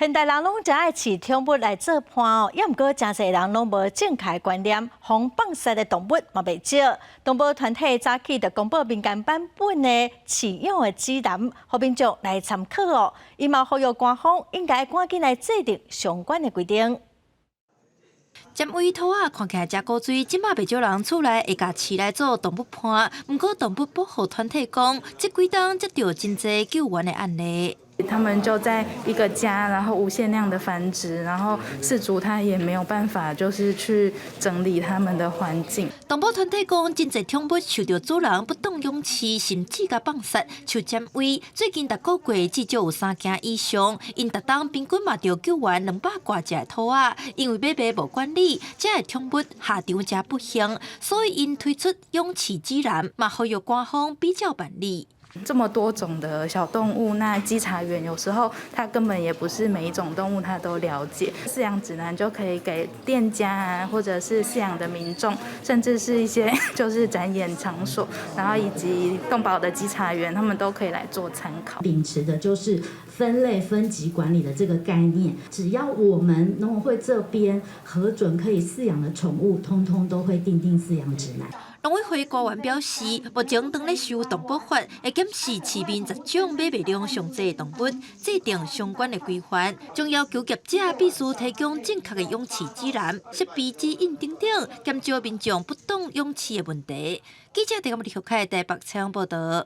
現代人攏誠愛飼寵物來做伴哦，猶毋過誠濟人攏無正確觀念，予放殺的動物嘛袂少。動保團體早起就公布民間版本的飼養的指南，予民眾來參考哦。伊嘛呼籲官方應該趕緊來制定相關的規定。針尾兔仔看起來誠古錐，這馬袂少人厝內會共飼來做動物伴。毋過動物保護團體講，這幾冬接著真濟救援的案例。他們就在一個家，然後無限量的繁殖，然後飼主他也沒有辦法，就是去整理他們的環境。動保團體講，真濟寵物受著主人不當養飼，甚至共放殺，像針尾最近逐個月至少有三件以上，𪜶逐冬平均嘛著救援200外隻兔仔，因為買賣無管理，這个寵物下場誠不幸，所以𪜶推出養飼指南，嘛呼籲官方比照辦理。這麼多種的小動物，那稽查員有時候他根本也不是每一種動物他都了解。飼養指南就可以給店家啊，或者是飼養的民眾，甚至是一些就是展演場所，然後以及動保的稽查員，他們都可以來做參考。秉持的就是分類分級管理的這個概念，只要我們農委會這邊核准可以飼養的寵物，通通都會訂定飼養指南。農委會官員表示，目前當咧修動保法，會檢視市面10種買賣量上濟的動物，制定相關的規範，將要求業者必須提供正確的養飼指南、設備指引等等，減少民眾不當養飼的問題。記者鄭國立台北採訪報導。